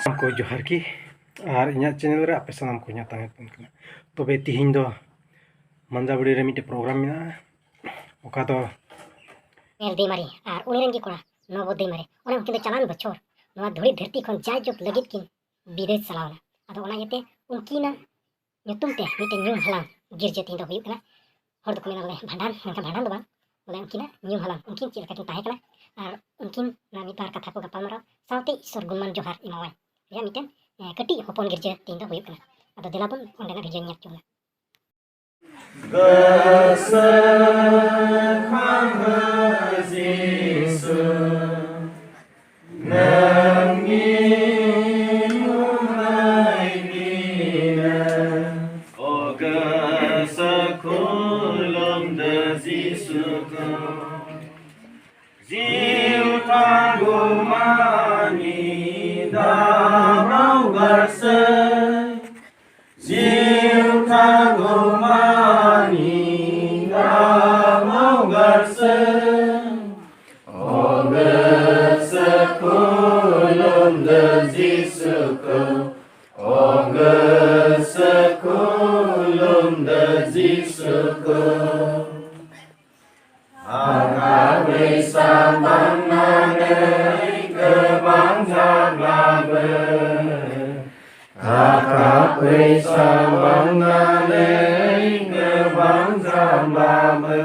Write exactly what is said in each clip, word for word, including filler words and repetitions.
ᱥᱟᱱᱟᱢ ᱠᱚ ᱡᱚᱦᱟᱨ ᱜᱮ, ᱟᱨ ᱤᱧᱟᱹᱜ ᱪᱮᱱᱮᱞ ᱨᱮ ᱟᱯᱮ ᱥᱟᱱᱟᱢ ᱠᱚ ᱧᱟᱯᱟᱢ ᱠᱟᱱᱟ᱾ ᱛᱚᱵᱮ ᱛᱤᱦᱤᱧ ᱫᱚ ᱢᱟᱱᱡᱟᱵᱟᱲᱤ ᱨᱮ ᱢᱤᱫᱴᱮᱡ ᱯᱨᱳᱜᱨᱟᱢ ᱢᱮᱱᱟᱜᱼᱟ, ᱚᱠᱟ ᱫᱚ ᱮᱞ ᱫᱮᱢᱟᱨᱮ ᱟᱨ ᱩᱱᱤ ᱨᱮᱱ ᱜᱮ ᱠᱚᱲᱟ ᱱᱚᱵᱚ ᱫᱮᱢᱟᱨᱮ, ᱚᱱᱮ ᱩᱱᱠᱤᱱ ᱫᱚ ᱪᱟᱞᱟᱣᱮᱱ ᱵᱚᱪᱷᱚᱨ ᱱᱚᱣᱟ ᱫᱷᱩᱲᱤ ᱫᱷᱟᱹᱨᱛᱤ ᱠᱷᱚᱱ ᱡᱟᱭᱡᱩᱜᱽ ᱞᱟᱹᱜᱤᱫ ᱠᱤᱱ ᱵᱤᱫᱮᱥ ᱪᱟᱞᱟᱣ ᱮᱱᱟ᱾ ᱟᱫᱚ ᱚᱱᱟ ᱤᱭᱟᱹᱛᱮ ᱩᱱᱠᱤᱱᱟᱜ ᱧᱩᱛᱩᱢ ᱛᱮ ᱢᱤᱫᱴᱮᱱ ᱧᱩᱢ ᱦᱟᱞᱟᱝ ᱜᱤᱨᱡᱟᱹ ᱛᱮᱦᱮᱧ ᱫᱚ ᱦᱩᱭᱩᱜ ᱠᱟᱱᱟ᱾ ᱦᱚᱲ ᱫᱚᱠᱚ ᱢᱮᱱᱟ ᱵᱚᱞᱮ ᱵᱷᱟᱸᱰᱟᱱ, ᱢᱮᱱᱠᱷᱟᱱ ᱵᱷᱟᱸᱰᱟᱱ ᱫᱚ ᱵᱟᱝ, ᱵᱚᱞᱮ ᱩᱱᱠᱤᱱᱟᱜ ᱧᱩᱢ ᱦᱟᱞᱟᱝ, ᱩᱱᱠᱤᱱ ᱪᱮᱫ ᱞᱮᱠᱟ ᱠᱤᱱ ᱛᱟᱦᱮᱸ ᱠᱟᱱᱟ ᱟᱨ ᱩᱱᱠᱤᱱ ᱨᱮᱱᱟᱜ ᱢᱤᱫ ᱵᱟᱨ ᱠᱟᱛᱷᱟ ᱠᱚ ᱜᱟᱯᱟᱞᱢᱟᱨᱟᱣ ᱥᱟᱶᱛᱮ ᱤᱥᱚᱨ ᱜᱩᱱᱢᱟᱱ ᱡᱚᱦᱟᱨ ᱮᱢᱟᱣᱟᱭ ᱨᱮᱭᱟᱜ ᱢᱤᱫᱴᱮᱱ, ᱮ, ᱠᱟᱹᱴᱤᱡ ᱦᱚᱯᱚᱱ ᱜᱤᱨᱡᱟᱹ ᱛᱮᱦᱮᱧ ᱫᱚ ᱦᱩᱭᱩᱜ ᱠᱟᱱᱟ᱾ ᱟᱫᱚ ᱫᱮᱞᱟ ᱵᱚᱱ ᱚᱸᱰᱮᱱᱟᱜ ᱵᱷᱤᱰᱤᱭᱳ ᱧᱮᱞ ᱦᱚᱪᱚ ᱵᱚᱱᱟ᱾ Jiu tangumani damau garsai. Jiu tangumani damau garsai. Oge sekulum de Jisu ko. Oge sekulum de Jisu ko. Akawei sambang nanei kebang jablabe. Akawei sambang nanei kebang jablabe.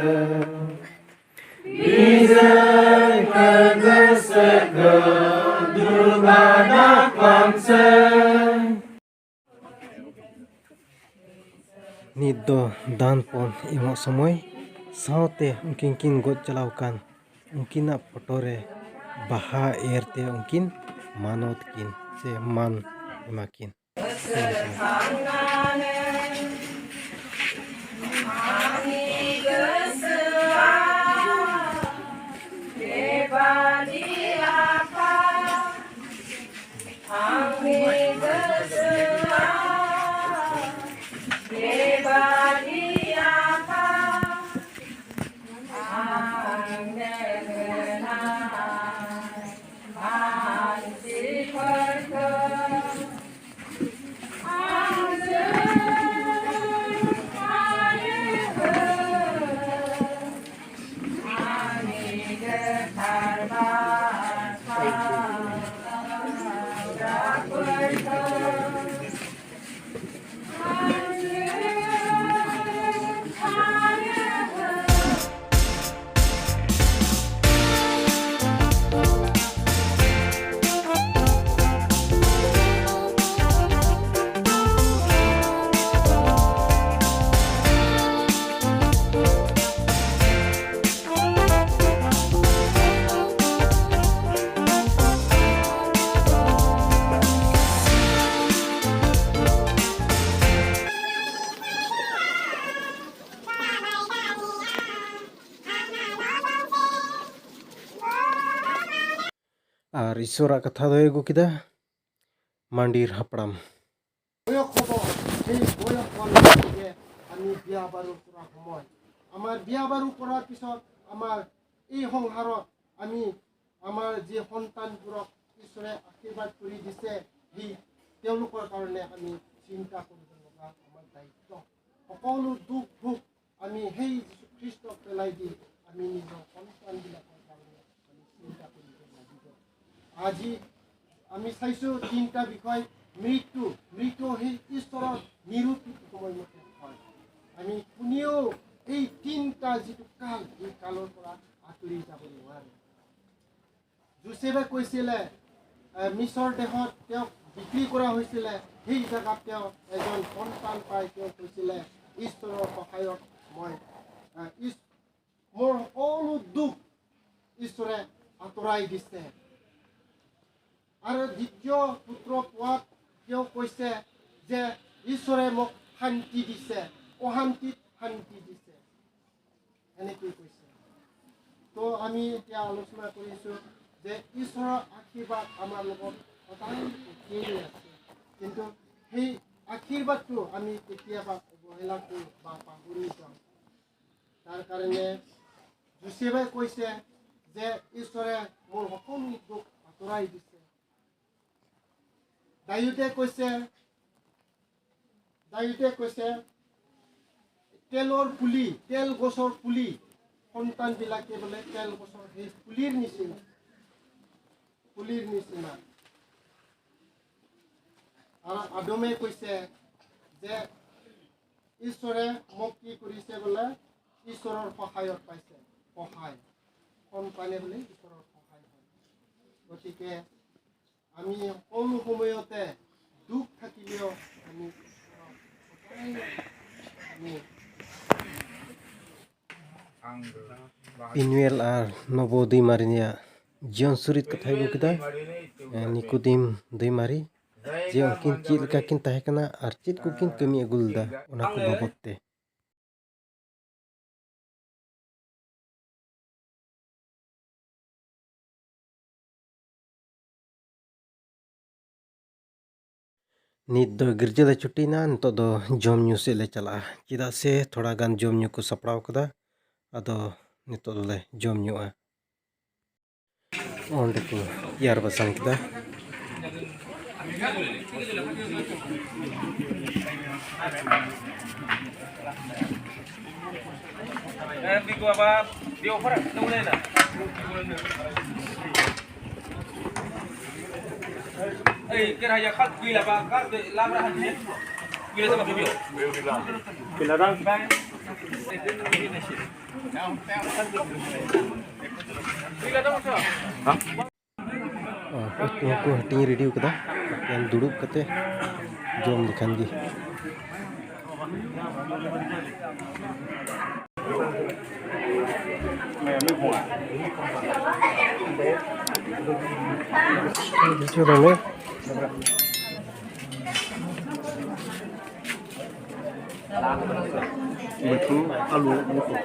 Bijai kegesek ke Durga dak langsai. ᱱᱤᱛ ᱫᱚ ᱫᱟᱱ ᱯᱚᱱ ᱮᱢᱚᱜ ᱥᱚᱢᱚᱭ, ᱥᱟᱶᱛᱮ ᱩᱱᱠᱤᱱ ᱠᱤᱱ ᱜᱚᱡ ᱪᱟᱞᱟᱣ ᱟᱠᱟᱱ ᱩᱱᱠᱤᱱᱟᱜ ᱯᱷᱳᱴᱳ ᱨᱮ ᱵᱟᱦᱟ ᱮᱨ ᱛᱮ ᱩᱱᱠᱤᱱ ᱢᱟᱱᱚᱛ ᱠᱤᱱ ᱥᱮ ᱢᱟᱱ ᱮᱢᱟ ᱠᱤᱱ᱾ ᱤᱥᱚᱨᱟᱜ ᱠᱟᱛᱷᱟ ᱫᱚᱭ ᱟᱹᱜᱩ ᱠᱮᱫᱟ ᱢᱟᱹᱰᱤᱨ ᱦᱟᱯᱲᱟᱢ᱾ ᱵᱚᱭᱚᱥ ᱠᱚᱫᱚ ᱥᱮᱭ ᱵᱚᱭᱚᱥ ᱠᱚ ᱞᱟᱹᱜᱤᱫ ᱜᱮ ᱟᱹᱢᱤ ᱵᱤᱭᱟ ᱵᱟᱹᱨᱩ ᱠᱚᱨᱟ ᱦᱚᱢᱚᱭ᱾ ᱟᱢᱟᱨ ᱵᱤᱭᱟ ᱵᱟᱹᱨᱩ ᱠᱚᱨᱟ পিছত আমাৰ এই সংসাৰত আমি আমাৰ যি সন্তানবোৰক ঈশ্বৰে আশীৰ্বাদ কৰি দিছে, সেই তেওঁলোকৰ কাৰণে আমি চিন্তা কৰিব লগা আমাৰ দায়িত্ব। সকলো দুখ ভোগ আমি সেই যীশু খ্ৰীষ্টক পেলাই দি আমি নিজৰ সন্তানবিলাকৰ কাৰণে আমি চিন্তা কৰিব লাগিব। আজি আমি চাইছো তিনিটা বিষয়। মৃত্যু, মৃত্যু সেই ঈশ্বৰৰ নিৰূপিত সময়মতে হয়। আমি কোনেও এই তিনিটা যিটো কাল, এই কালৰ পৰা আঁতৰি যাব নোৱাৰে। যোচেফে কৈছিলে, এ, মিছৰ দেশত তেওঁক বিক্ৰী কৰা হৈছিলে, সেই জেগাত তেওঁ এজন সন্তান পাই তেওঁ কৈছিলে, ঈশ্বৰৰ সহায়ত মই, এ, ইছ-, মোৰ সকলো দুখ ঈশ্বৰে আঁতৰাই দিছে। আৰু দ্বিতীয় পুত্ৰ পোৱাত তেওঁ কৈছে যে ঈশ্বৰে মোক শান্তি দিছে, অশান্তিত শান্তি দিছে। এনেকৈ কৈছে। তো আমি এতিয়া আলোচনা কৰিছো যে ঈশ্বৰৰ আশীৰ্বাদ আমাৰ লগত সদায় একেই আছে, কিন্তু সেই আশীৰ্বাদটো আমি কেতিয়াবা অৱহেলা কৰোঁ বা পাহৰি যাওঁ। তাৰ কাৰণে যোচেফে কৈছে যে ঈশ্বৰে মোৰ সকলো দুখ আঁতৰাই দিছে। ডায়ুদে কৈছে, ডায়ুদে কৈছে, তেলৰ পুলি, তেল গছৰ পুলি, সন্তানবিলাকে বোলে তেল গছৰ সেই পুলিৰ নিচিনা, পুলিৰ নিচিনা। আৰু আদমে কৈছে যে ঈশ্বৰে মোক কি কৰিছে বোলে, ঈশ্বৰৰ সহায়ত পাইছে, সহায়। সন্তানে বোলে ঈশ্বৰৰ সহায় হয়। গতিকে আমি সকলো সময়তে দুখ থাকিলেও আমি আমি ᱤᱱᱩᱭᱮᱞ ᱟᱨ ᱱᱚᱵᱚ ᱫᱩᱭᱢᱟᱨᱤ ᱨᱮᱭᱟᱜ ᱡᱤᱭᱚᱱ ᱥᱩᱨᱤᱛ ᱠᱟᱛᱷᱟᱭ ᱟᱹᱜᱩ ᱠᱮᱫᱟ᱾ ᱮ, ᱱᱤᱠᱩᱫᱤᱢ ᱫᱩᱭᱢᱟᱨᱤ, ᱡᱮ ᱩᱱᱠᱤᱱ ᱪᱮᱫ ᱞᱮᱠᱟ ᱠᱤᱱ ᱛᱟᱦᱮᱸ ᱠᱟᱱᱟ ᱟᱨ ᱪᱮᱫ ᱠᱚᱠᱤᱱ ᱠᱟᱹᱢᱤ ᱟᱹᱜᱩ ᱞᱮᱫᱟ, ᱚᱱᱟ ᱠᱚ ᱵᱟᱵᱚᱫ ᱛᱮ᱾ ᱱᱤᱛ ᱫᱚ ᱜᱤᱨᱡᱟᱹ ᱞᱮ ᱪᱷᱩᱴᱤᱭᱮᱱᱟ, ᱱᱤᱛᱚᱜ ᱫᱚ ᱡᱚᱢ ᱧᱩ ᱥᱮᱫ ᱞᱮ ᱪᱟᱞᱟᱜᱼᱟ, ᱪᱮᱫᱟᱜ ᱥᱮ ᱛᱷᱚᱲᱟ ᱜᱟᱱ ᱡᱚᱢ ᱧᱩ ᱠᱚ ᱥᱟᱯᱲᱟᱣ ᱠᱟᱫᱟ᱾ ᱟᱫᱚ ᱱᱤᱛᱚᱜ ᱫᱚᱞᱮ ᱡᱚᱢ ᱧᱩᱜᱼᱟ᱾ ᱚᱸᱰᱮ ᱠᱚ ᱛᱮᱭᱟᱨ ᱵᱟᱥᱟᱝ ᱠᱮᱫᱟ᱾ ᱩᱛᱩ ᱦᱚᱸᱠᱚ ᱦᱟᱹᱴᱤᱧ ᱨᱮᱰᱤ ᱠᱟᱫᱟ, ᱮᱠᱮᱱ ᱫᱩᱲᱩᱵ ᱠᱟᱛᱮ ᱡᱚᱢ ᱞᱮᱠᱷᱟᱱ ᱜᱮ᱾ ᱵᱩᱡᱷᱟᱹᱣ ᱫᱟᱢ, ᱦᱮᱸ? ᱢᱤᱴᱷᱩ, ᱟᱹᱞᱩ, ᱢᱚᱴᱚᱨ᱾